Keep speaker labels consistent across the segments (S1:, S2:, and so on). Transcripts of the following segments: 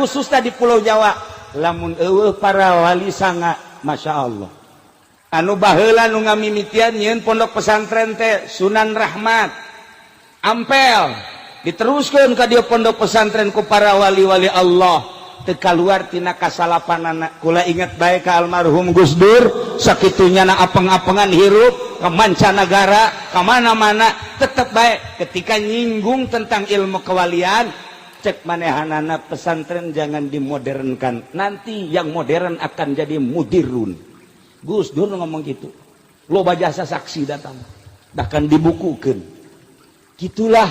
S1: Khususnya di Pulau Jawa, lamun euweuh para wali sanga. Masya Allah, anu baheula nu ngamimitian nyieun pondok pesantren teh Sunan Rahmat Ampel, diteruskan ka dieu pondok pesantren ku para wali-wali Allah, teu kaluar tina kasalapanana. Kula ingat bae ka almarhum Gus Dur, sakitunya na apeng-apengan hirup ke mancanagara, ke mana-mana, tetep bae ketika nyinggung tentang ilmu kewalian, cek manehanana, "Pesantren jangan dimodernkan, nanti yang modern akan jadi mudirun." Gus Dur ngomong gitu, loba jasa saksi datang, bahkan dibukukan. Gitulah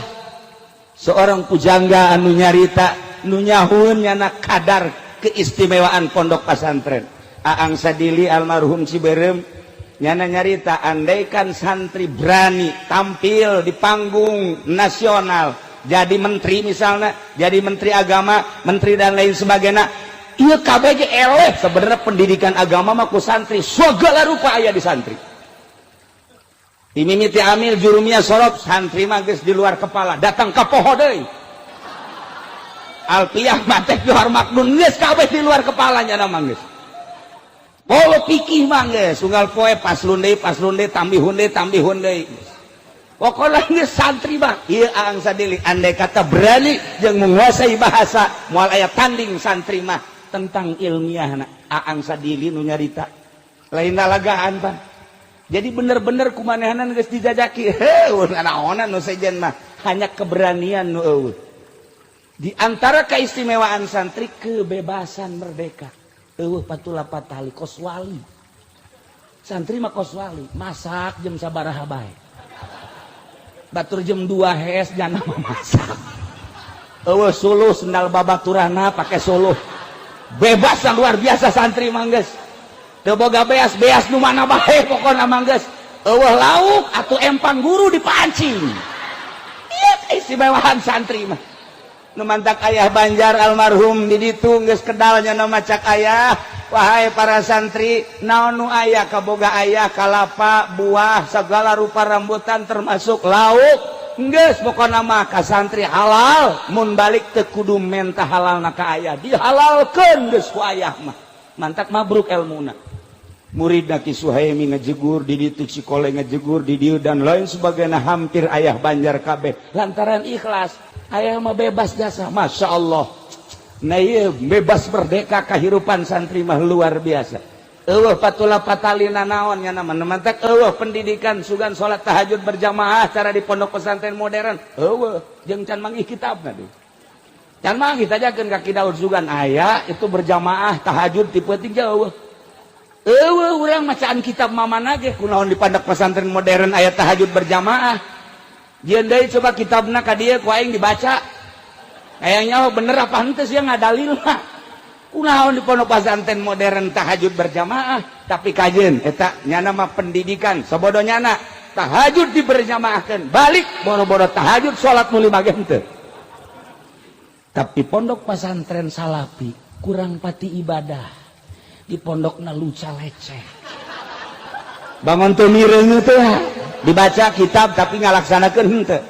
S1: seorang pujangga anu nyarita, nu nyahueun nyana kadar keistimewaan pondok pesantren. Aang Sadili almarhum Ciberem nyana nyarita, andaikan santri berani tampil di panggung nasional, jadi menteri misalnya, jadi menteri agama, menteri dan lain sebagainya, iya KBG eleh. Sebenarnya pendidikan agama mah ku santri, segala rupa aya di santri. Dimimiti amil, jurumiyah, sorof, santri mah geus di luar kepala, datang ka poho deui. Alfiyah, mantek, Johar, Maknun, geus kabeh di luar kepalanya nama geus. Polo pikih mah geus unggal poe paslon deui, paslon deui, tambihun deui, tambihun deui. Pokoknya geus santri mah ieu. Aang Sadili andai kata berani jeung menguasai bahasa, moal aya tanding santri mah tentang ilmiah. Aang Sadili nu nyarita, lain lalagaan pan. Jadi bener-bener kumanehanan geus dijajaki, heuh, naonan nu sejen mah, hanya keberanian nu euweuh. Di antara keistimewaan santri, kebebasan, merdeka, euweuh patula patali, kos wali. Santri mah kos wali, masak jam sabaraha bae. Batur jam 2 hes jana mah masak, euweuh suluh, sendal babaturana pake suluh. Bebas yang luar biasa santri mah, geus teu boga beas, beas nu mana bae pokona mah geus. Euweuh lauk atuh empang guru dipancing. Ieu keistimewaan santri mah. Nu mantak ayah Banjar almarhum di ditu geus kedalnya nama, cak ayah, "Wahai para santri, naon nu aya kaboga ayah, kalapa, buah, segala rupa rambutan, termasuk lauk, geus pokona mah ka santri halal. Mun balik teu kudu menta halalna ka ayah, dihalalkeun geus ku ayah mah." Mantak mabruk elmuna murid. Ki Suhaimi ngejegur di ditu, Cikole ngejegur di dieu, dan lain sebagainya, hampir ayah Banjar kabeh, lantaran ikhlas ayah mah, bebas jasa. Masya Allah. Nah iya, bebas merdeka kehidupan santri mah luar biasa, euweuh patula patalina naon nya nama. Mantak euweuh pendidikan sugan salat tahajud berjamaah cara di pondok pesantren modern, euweuh, jeung can manggih kitabna deui, can manggih. Tajakeun ka Ki Daud, sugan aya itu berjamaah tahajud ti peuting jauh. Euweuh urang macaan kitab mamana ge. Kunaon di pondok pesantren modern aya tahajud berjamaah? Jieun deui coba kitabna ka dieu ku aing dibaca. Kayaknya, oh, bener apa henteu sih ngadalil mah. Kunaon di pondok pesantren modern tahajud berjamaah? Tapi kajeun eta nyana mah pendidikan sabodo nyana tahajud diberjamaahkeun, balik boro-boro tahajud, salat nu lima ge henteu. Tapi pondok pesantren salafi kurang pati ibadah. Di pondokna luca leceh. Bangun teu mireung teh, dibaca kitab tapi ngalaksanakeun henteu.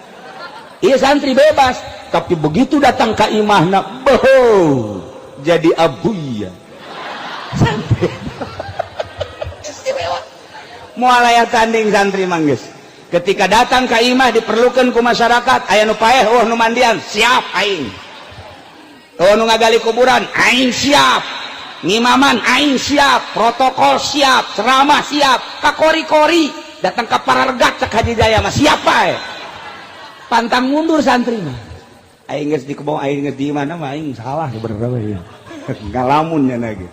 S1: Iya, santri bebas, tapi begitu datang ke imahna, boho, jadi abuya. Santri istimewa, moal aya tanding santri mah geus. Ketika datang ke imah diperlukan ku masyarakat, aya nu paeh, oh, nu mandian, siap aing. Oh, nu ngagali kuburan, aing siap. Ngimaman aing siap, protokol siap, ceramah siap, kakori-kori datang ke parargat, cek Haji Jaya mah siapa ya. Pantang mundur santri mah. Aing geus di kebon, aing geus di mana mah aing salah sebenarnya ya. Ngalamun nya lagi.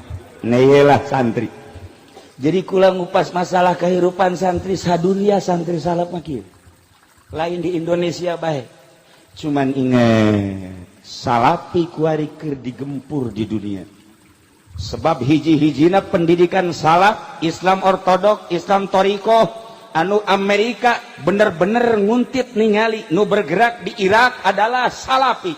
S1: Nah, santri. Jadi kula ngupas masalah kehidupan santri sadunia, santri salaf mah kieu. Lain di Indonesia bae. Cuman ingat, salafi kuari keur digempur di dunia. Sebab hiji-hijina pendidikan salaf, Islam ortodok, Islam toriko, anu Amerika bener-bener nguntit ningali nu bergerak di Irak adalah salafi,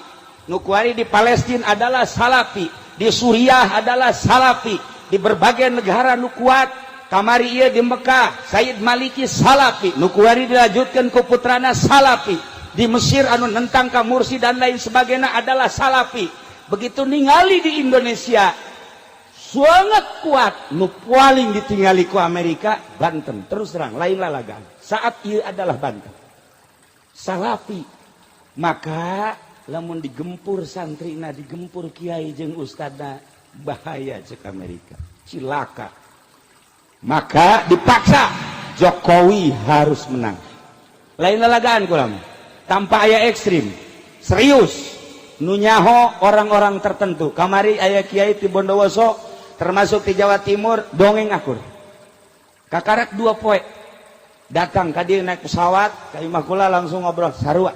S1: nu kuari di Palestina adalah salafi, di Suriah adalah salafi, di berbagai negara nu kuat. Kamari ieu di Mekah Sayyid Maliki salafi, nu kuari dilanjutkan ku putrana salafi. Di Mesir anu nentang ka Mursi dan lain sebagainya adalah salafi. Begitu ningali di Indonesia sangat kuat, nu paling ditinggali ku Amerika Banten. Terus terang, lain lalagan saat ieu adalah Banten Salafi. Maka lamun digempur santrina, digempur kiai jeung ustadna, bahaya cek Amerika, cilaka. Maka dipaksa Jokowi harus menang. Lain lalagaan kurang tanpa aya ekstrim, serius. Nu nyaho orang-orang tertentu. Kamari aya kiai di Bondowoso, termasuk di Jawa Timur, dongeng akur. Kakarak 2 poe datang ka dieu naik pesawat ka imah kula, langsung ngobrol sarua.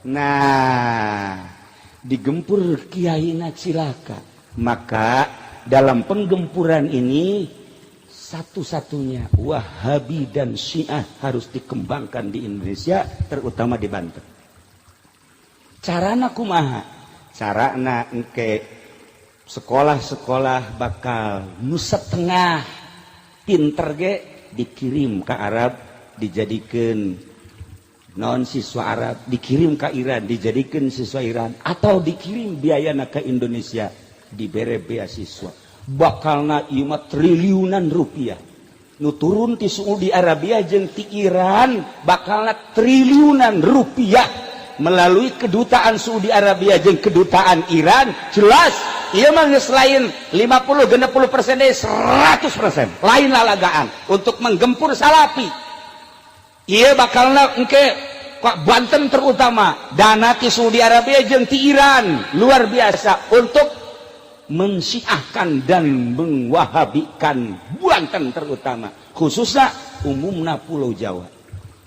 S1: Nah, digempur kiai cilaka. Maka dalam penggempuran ini satu-satunya Wahabi dan Syiah harus dikembangkan di Indonesia, terutama di Banten. Carana kumaha? Carana engke sekolah-sekolah bakal nu setengah pinter ge dikirim ke Arab, dijadikan non siswa Arab, dikirim ke Iran, dijadikan siswa Iran, atau dikirim biaya ke Indonesia, dibere beasiswa. Bakalna ieu mah triliunan rupiah nu turun ti Saudi Arabia jeung ti Iran. Bakalna triliunan rupiah melalui kedutaan Saudi Arabia jeung kedutaan Iran. Jelas ieu mah geus lain 50 60% deui, 100%, lain lalagaan untuk menggempur Salafi. Ieu bakalna engke kok Banten terutama dana ti Saudi Arabia jeung ti Iran luar biasa untuk mensiahkan dan mengwahabikan Banten terutama, khususnya umumna Pulau Jawa.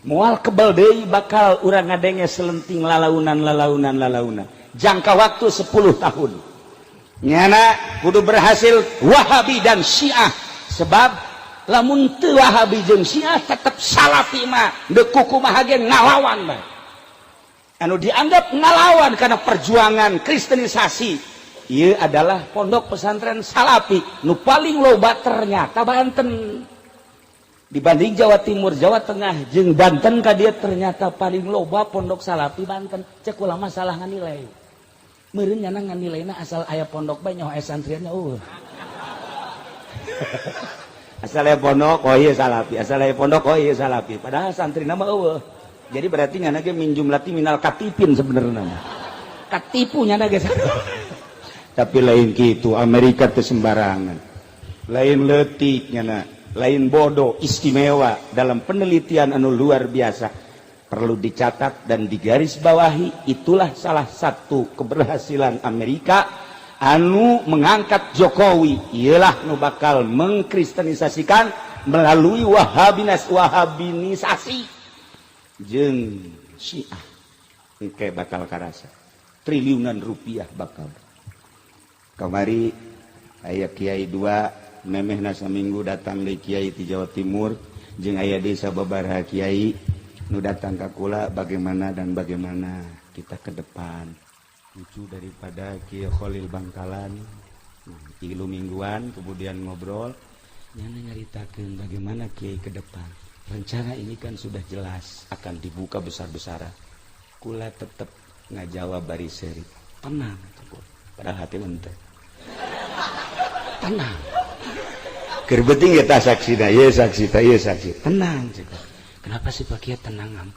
S1: Moal kebal deui bakal urang ngadenge selenting lalaunan, lalaunan, lalaunan. Jangka waktu 10 tahun nyana kudu berhasil Wahabi dan Syiah, sebab lamun teu Wahabi jeung Syiah tetep Salafi mah deuk kumaha ge ngalawan bae. Anu dianggap ngalawan karena perjuangan kristenisasi ieu adalah pondok pesantren Salafi nu paling loba ternyata Banten. Dibanding Jawa Timur, Jawa Tengah jeung Banten ka dieu, ternyata paling loba pondok Salafi Banten. Cek ulama salah nganilai meureun, nyana nganilaina asal aya pondok bae, nyaho aya santriannya. Asal aya pondok, oh iya Salafi, asal aya pondok, oh iya Salafi, padahal santri nama euweuh. Jadi berarti nyana ge min jumlati minal katipin, sebenarnya katipu nyana ge. Tapi lain gitu, Amerika teu sembarangan, lain leutik nyana, lain bodoh, istimewa dalam penelitian anu luar biasa. Perlu dicatat dan digarisbawahi, itulah salah satu keberhasilan Amerika anu mengangkat Jokowi, ialah nu bakal mengkristenisasikan melalui Wahabinas, Wahabinisasi jeung Syiah. Engke bakal karasa triliunan rupiah bakal. Kamari aya kiai dua, memehna saminggu datang di kiai di Jawa Timur jeung aya desa babaraha kiai nu datang ka kula, bagaimana dan bagaimana kita ke depan. Lucu daripada Kiai Khalil Bangkalan. Nah, 3 mingguan kemudian ngobrol, nyana nyaritakeun bagaimana kiai ke depan. Rencana ini kan sudah jelas akan dibuka besar-besaran. Kula tetep ngajawab bari seri, "Tenang." Padahal hati menteh, "Tenang." Keur penting eta saksina, ieu saksi ta, ieu saksi. "Tenang," cek. "Kenapa sih, Pak Kiai, tenang?" Am,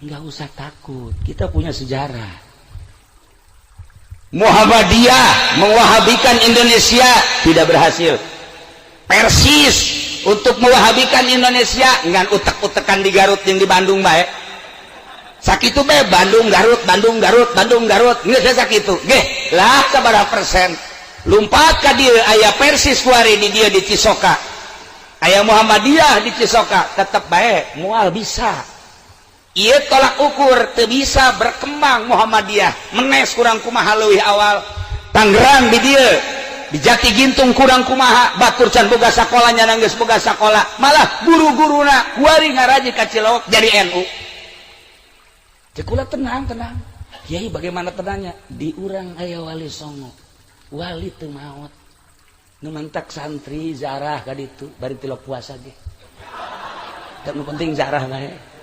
S1: nggak usah takut, kita punya sejarah. Muhammadiyah mewahabikan Indonesia tidak berhasil. Persis untuk mewahabikan Indonesia ngan utek-utekan di Garut yang di Bandung baik. Sakitu bae, Bandung Garut, Bandung Garut, Bandung Garut, geus sakitu ge lah. Sabaraha persen lumpat ka dieu? Aya Persis kuari di dieu, di Cisoka aya Muhammadiyah, di Cisoka tetep bae moal bisa. Ieu tolak ukur, teu bisa berkembang Muhammadiyah. Menes kurang kumaha leuwih awal Tangerang di dieu, di Jati Gintung kurang kumaha, batur can boga sakola, nyana geus boga sakola. Malah guru-guruna kuari ngaraji ka Cilawak jadi NU. Cek kula, "Tenang, tenang, Kiai." "Bagaimana tenangnya? Di urang aya Wali Songo, wali teu maot, nu mantak santri zarah ka ditu bari tilok puasa ge. Nu penting zarah bae."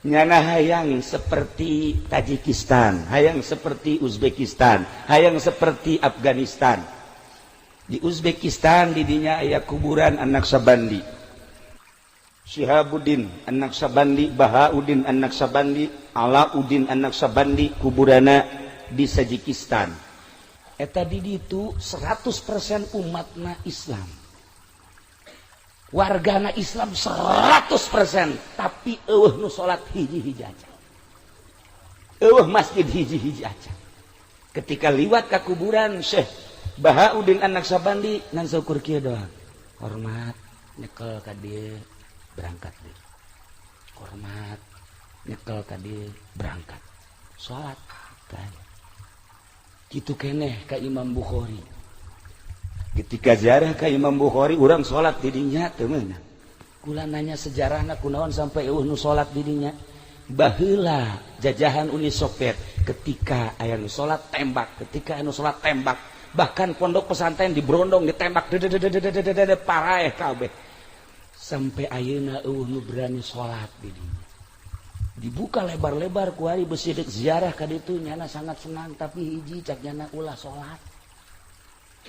S1: Nyana hayang seperti Tajikistan, hayang seperti Uzbekistan, hayang seperti Afghanistan. Di Uzbekistan didinya aya kuburan anak Sabandi, Syihabuddin anak Sabandi, Bahauddin anak Sabandi, Alauddin anak Sabandi, kuburana di Tajikistan. Eta di ditu 100% umatna Islam, wargana Islam 100%, tapi euweuh nu salat hiji-hiji aja, euweuh masjid hiji-hiji aja. Ketika liwat ke kuburan Syekh Bahauddin anak Sabandi, ngan saukur kieu doang, hormat, nyekel ka dieu, berangkat deui, hormat, nyekel ka dieu, berangkat salat. Kitu keneh ka Imam Bukhari. Ketika ziarah ka Imam Bukhari, urang salat di dinya teu meunang. Kula nanya sejarahna, kunaon sampai euweuh nu salat di dinya? Baheula jajahan Uni Soviet, ketika aya nu salat tembak, ketika anu salat tembak. Bahkan pondok pesantren diberondong, ditembak, paraeh kabeh. Sampai ayeuna euweuh nu berani salat di dinya. Dibuka lebar-lebar kuari besi. Dek ziarah ka ditu, nyana sangat senang, tapi hiji cak nyana, ulah salat.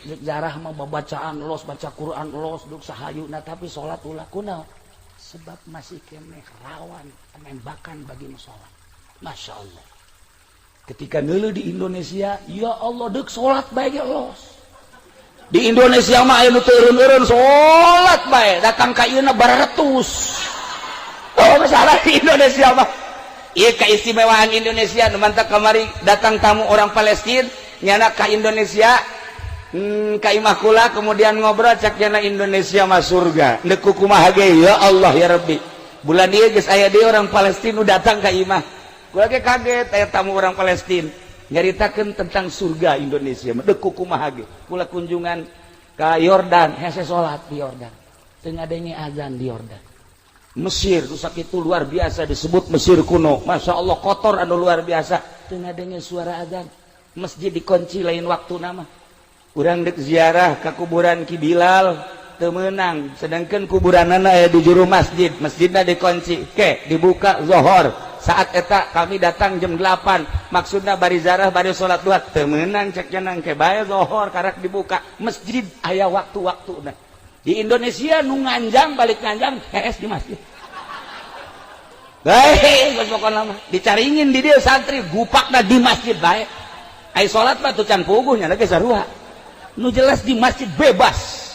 S1: Dek ziarah mah babacaan los, baca Quran los, duk sahayuna, tapi salat ulah. Kunaon? Sebab masih keneh rawan penembakan bagi nu salat. Masya Allah, ketika ngeuleuh di Indonesia, ya Allah, dek salat bae ge los. Di Indonesia mah aya nu teu eureun-eureun salat bae, datang ka ieu baratus. Oh, masalah di Indonesia mah. Iya, keistimewaan Indonesia nu mantak kamari datang tamu orang Palestina, nyana ka Indonesia, ka imah kula, kemudian ngobrol, cak nyana Indonesia mah surga. Deuk kumaha ge, ya Allah ya Rabbi. Bulan ieu geus aya deui orang Palestina nu datang ka imah. Kula ge kaget aya tamu orang Palestina nyaritakeun tentang surga Indonesia. Deuk kumaha ge. Kula kunjungan ka Yordan, hese salat di Yordan. Teu ngadenge azan di Yordan. Mesir rusak itu luar biasa, disebut Mesir kuno. Masya Allah, kotor anu luar biasa. Teu ngadenge suara azan. Masjid dikunci lain waktu nama. Urang dek ziarah ke kuburan Ki Bilal teu meunang, sedangkan kuburanana aya di juru masjid, masjidna dikunci. Ke dibuka zohor. Saat eta kami datang jam 8, maksudna bari ziarah bari salat duha, teu meunang cek cenang, ke bae zohor karak dibuka. Masjid aya waktu-waktuna. Di Indonesia nu nganjang balik nganjang hees di masjid. Baik, geus pokona mah dicaringin di dieu santri gupakna di masjid bae. Ai salat mah tuh can puguh nya ge sarua. Nu jelas di masjid bebas.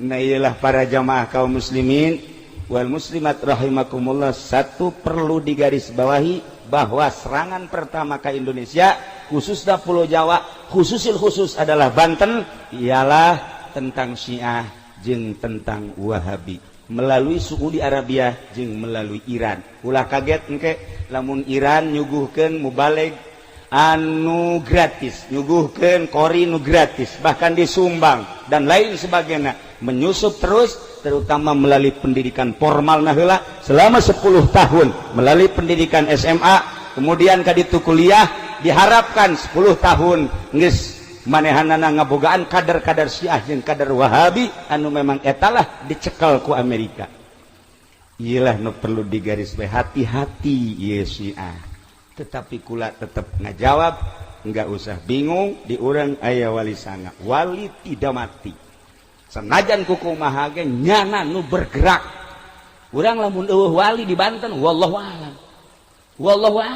S1: Nah, iyalah para jamaah kaum muslimin wal muslimat rahimakumullah, satu perlu digarisbawahi bahwa serangan pertama ke Indonesia, khususnya Pulau Jawa, khususil khusus adalah Banten, ialah tentang Syiah jeung tentang Wahabi melalui Saudi Arabia jeung melalui Iran. Ulah kaget engke lamun Iran nyuguhkeun mubalig anu gratis, nyuguhkeun qori nu gratis, bahkan disumbang dan lain sebagainya, menyusup terus, terutama melalui pendidikan formal nah selama 10 tahun melalui pendidikan SMA, kemudian kaditu kuliah. Diharapkan 10 tahun geus manehanana ngabogaan kader-kader Syiah jeung kader Wahabi anu memang etalah dicekel ku Amerika. Iyalah nu perlu digaris hati-hati ieu Syiah. Tetapi kula tetap ngajawab, nggak usah bingung, di urang aya Wali Sanga, wali tidak mati. Senajan kukumaha ge nyana nu bergerak. Urang lamun euweuh wali di Banten, wallahu alam, wallahu alam.